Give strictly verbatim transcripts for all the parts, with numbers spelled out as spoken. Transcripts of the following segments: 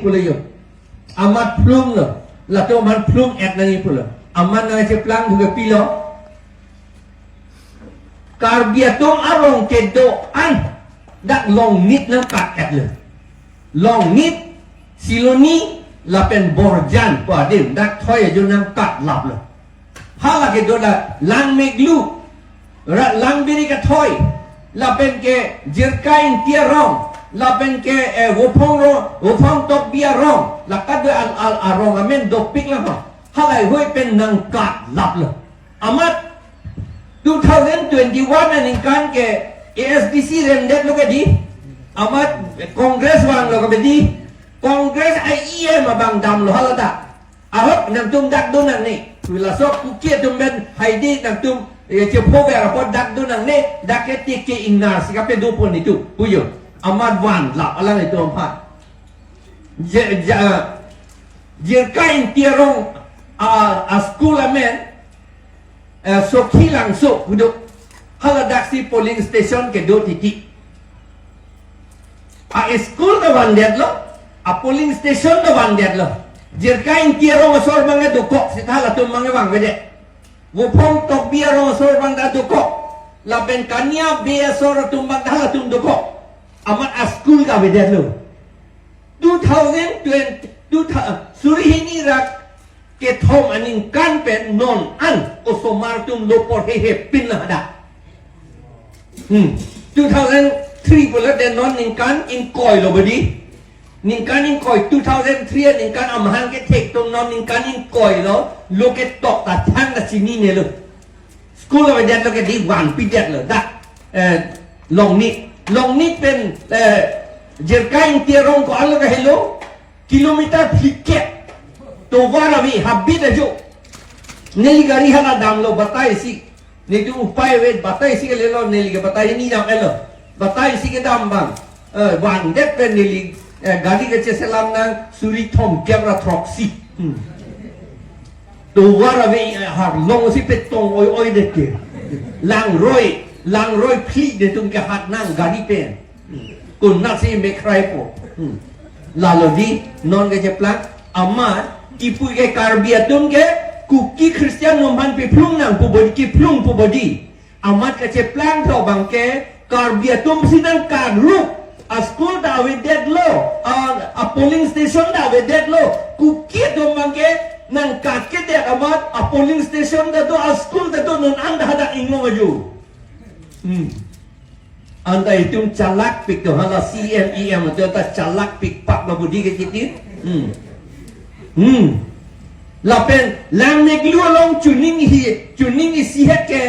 Pulo yo. Amat phlung lo. Latum aphan phlung-et nangji pulo. Amat nangcheplang thuke pilo. Karbi atum arong kedo-an dak Longnit nangkat-et lo. Longnit, Siloni, lapen Borjan pu adim dak thoi ajo nangkat lap lo. Hala kedo dak Langmeglu, ra Langbiri Kathoi, lapen ke Jirka Ingti arong, lapen ke, eh, Vophong ro, Vophong Tokbi arong, la kedo al, al arong amen dopik lang ho. Halahei pen nangkat lap lo. Amat two thousand twenty-one aningkan ke A S D C remdet lo ke di. Amat Congress vanglo ke di. Congress a E M abang damlo hala ta. Ahok nangtum dak do nangne. Laso Kuki atum pen hai di nangtum, eh, chepho ver apot dak do nangne, dak ke T K Ingnar si kapedo pon itum. Puyo. Amat van lap alanglitum aphan. Je, ja, Jirka Ingti arong a, a school amen, eh, Sokhilangso pu do. Hala dak si polling station kedo titi. A school ta vandet lo, a polling station ta vandet lo. Jirka Ingti arong asor abang dokok, seta halatum abang vangvedet. Vophong Tokbi arong asor abang ta dokok. Lapen Kania Bey asor atum abang ta halatum dokok. Amat a school ta avedet lo. Two thousand twenty, two thou-, suri hini ra kethom aningkan pen non an osomar atum lo porhe hepin lo hadak. Hmm. Two thousand three pulote non ningkan ingkoi lo bodi. Ningkan ingkoi, two thousand three aningkan amahang kethek atum non ningkan ingkoi lo, lo ketok ta thang ta chininelo. School avedet lo ke di vanpidet lo. Dak, eh, Longnit. Longnit pen, eh, Jirka Ingti arong ko-an lo kahelo. Kilometer phlikep. Tovar ave habit ajo. Neli gari hala damlo batai si. Netum upai ave batai si kalilo neli ke batai ni dam-etlo. Batai si kedam abang. Eh, vandet pen neli, eh, gari kacheselam nang suri thomkep ra throksi. Hmm. Tovar ave, eh, harlong si petong oi-oidet ke. Langroi, langroi phli netum ke hat nang gari pen. Hmm. Konat si mekhrai po. Hmm. Lalo di, non kacheplang, amat, ipu ke Karbi atum ke, Kuki Christian atum aphan piphlung nang pu bodi, kiphlung pu bodi. Amat kacheplang tho abang ke, Karbi atum si nangkat rup, a school ta avedet lo, a, a polling station ta avedet lo, Kuki atum abang ke, nangkat kedet amat, a polling station ta do, a school ta do, non an ta hadak inglong ajo. Hmm. Anta itum chalakpik to hala C M E M to ta chalakpik pak lo bodi ke kiti. Hmm. Hmm. Lapen Langmeglu along chuning hi, chuning isi het ke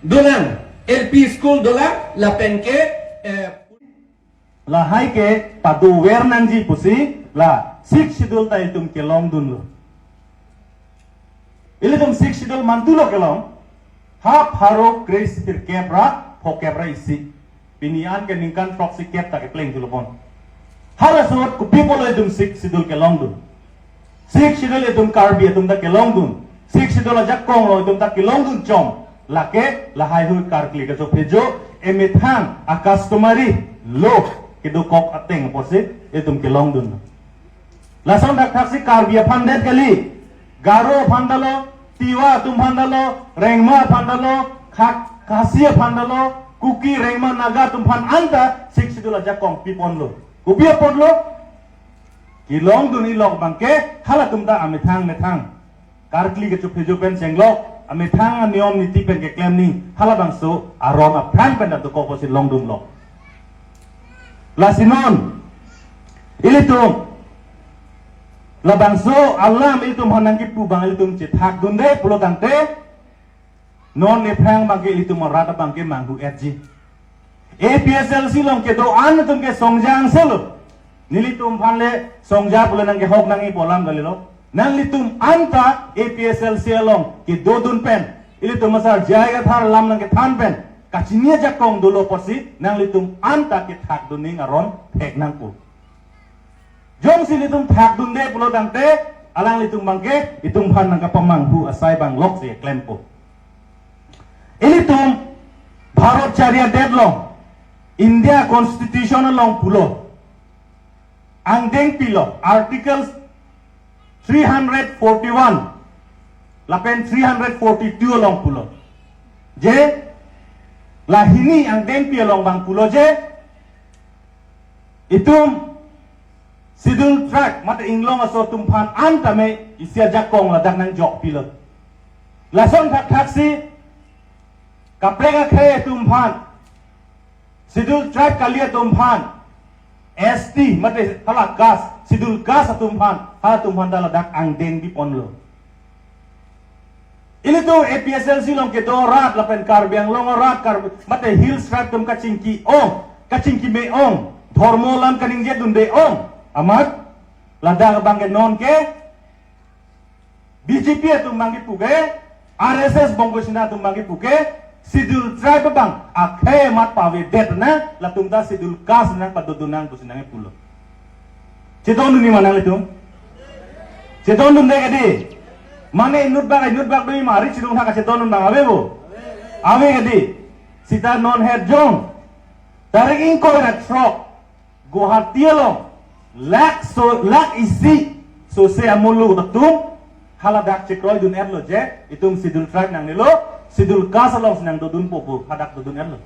dolang. L P school dolang, lapen ke, eh, lahai ke padover nangji pusi, la Sixth Schedule ta itum kelongdunlo. Ilitum Sixth Schedule mantu lo kelong, ha pharo kre sirkep ra phokep ra isi. Pini an ke ningkan throksikep ta kepleng thulo pon. Halaso ahut kopi pulo itum Sixth Schedule kelongdun. Sixth Schedule itum Karbi atum ta kelongdun. Sixth Schedule ajakong lo itum ta kelongdun chom. Lake lahai hui karkli kachophejo, emethang a customary law kedokok ateng apotsi itum kelongdun. Lason thakthak si Karbi aphan det kali. Garo aphan ta lo, Tiwa atum aphan ta lo, Rengma aphan ta lo, Khak-, Khasi aphan ta lo, Kuki, Rengma, Naga atum aphan anta Sixth Schedule ajakong piponlo. Kopi apotlo? Kelongdun ilok abang ke, halatum ta amethang methang. Karkli kachophejo pen chenglok, amethang aniyom niti pen keklem ni, halabangso aron aphrang pen ta dokok apotsi longdunlo. Lasi non, ilitum, labangso alam ilitum aphan nangkipu abang ilitum chethakdunde pulo tangte, non nephrang abang ke ilitum arat abang ke manghu-etji. A P H L C along kedo-an atum ke Songja angselo. Nelitum aphan le Songja pulo nangkehok nangji pu alam kalilo. Nanglitum anta A P H L C along kedodun pen, ilitum asar J I Kathar alam nangkethan pen, kachini ajakong dolo apotsi, nanglitum anta kethakdun ning aron thek nangpo. Jongsi ilitum thakdunde pulo tangte, alanglitum abang ke, itum aphan nangkapamanghu asai abang lok si klempo. Ilitum Bharat chariadet along, India Constitution along pulo. angdeng pilo, Article three hundred forty-one lapen three hundred forty-two along pulo. Je lahini angdeng pi along abang pulo je itum Scheduled Tribe mate inglong aso atum aphan an tame isi ajakong ladak nangjok pilo. Lason thakthaksi kaprek akhei atum aphan, Scheduled Tribe kali atum aphan, S T mate hala caste, Scheduled Caste atum aphan, halatum aphan ta ladak angdeng piponlo. Ilitum A P H L C along kedo arat lapen Karbi Anglong arat, Karbi mate Hills Tribe atum kachingki ong, kachingki me ong, dhormo alam kaningje dunde ong amat ladak abang ke non ke B J P atum abang kipu ke, R S S Bongo Sena atum abang kipu ke, Scheduled Tribe abang akhei amat pavedet nang, latum ta Scheduled Caste nangpadodun nang pusi nangpulo. Chedondun nangji ma nanglitum? Chedondunde kedi. Mane inut bak inut bak doi mari chedon thak chedondun abang ave bo. Ave kedi. Sita non het jong tarik ingkoi ra throk Guwahati along lakh so lakh isi sose amuluk atum haladak chekroidun-etlo je itum Scheduled Tribe nangnelo, Scheduled Caste alongsi nangdodunpo pu hadak dodun-etlo.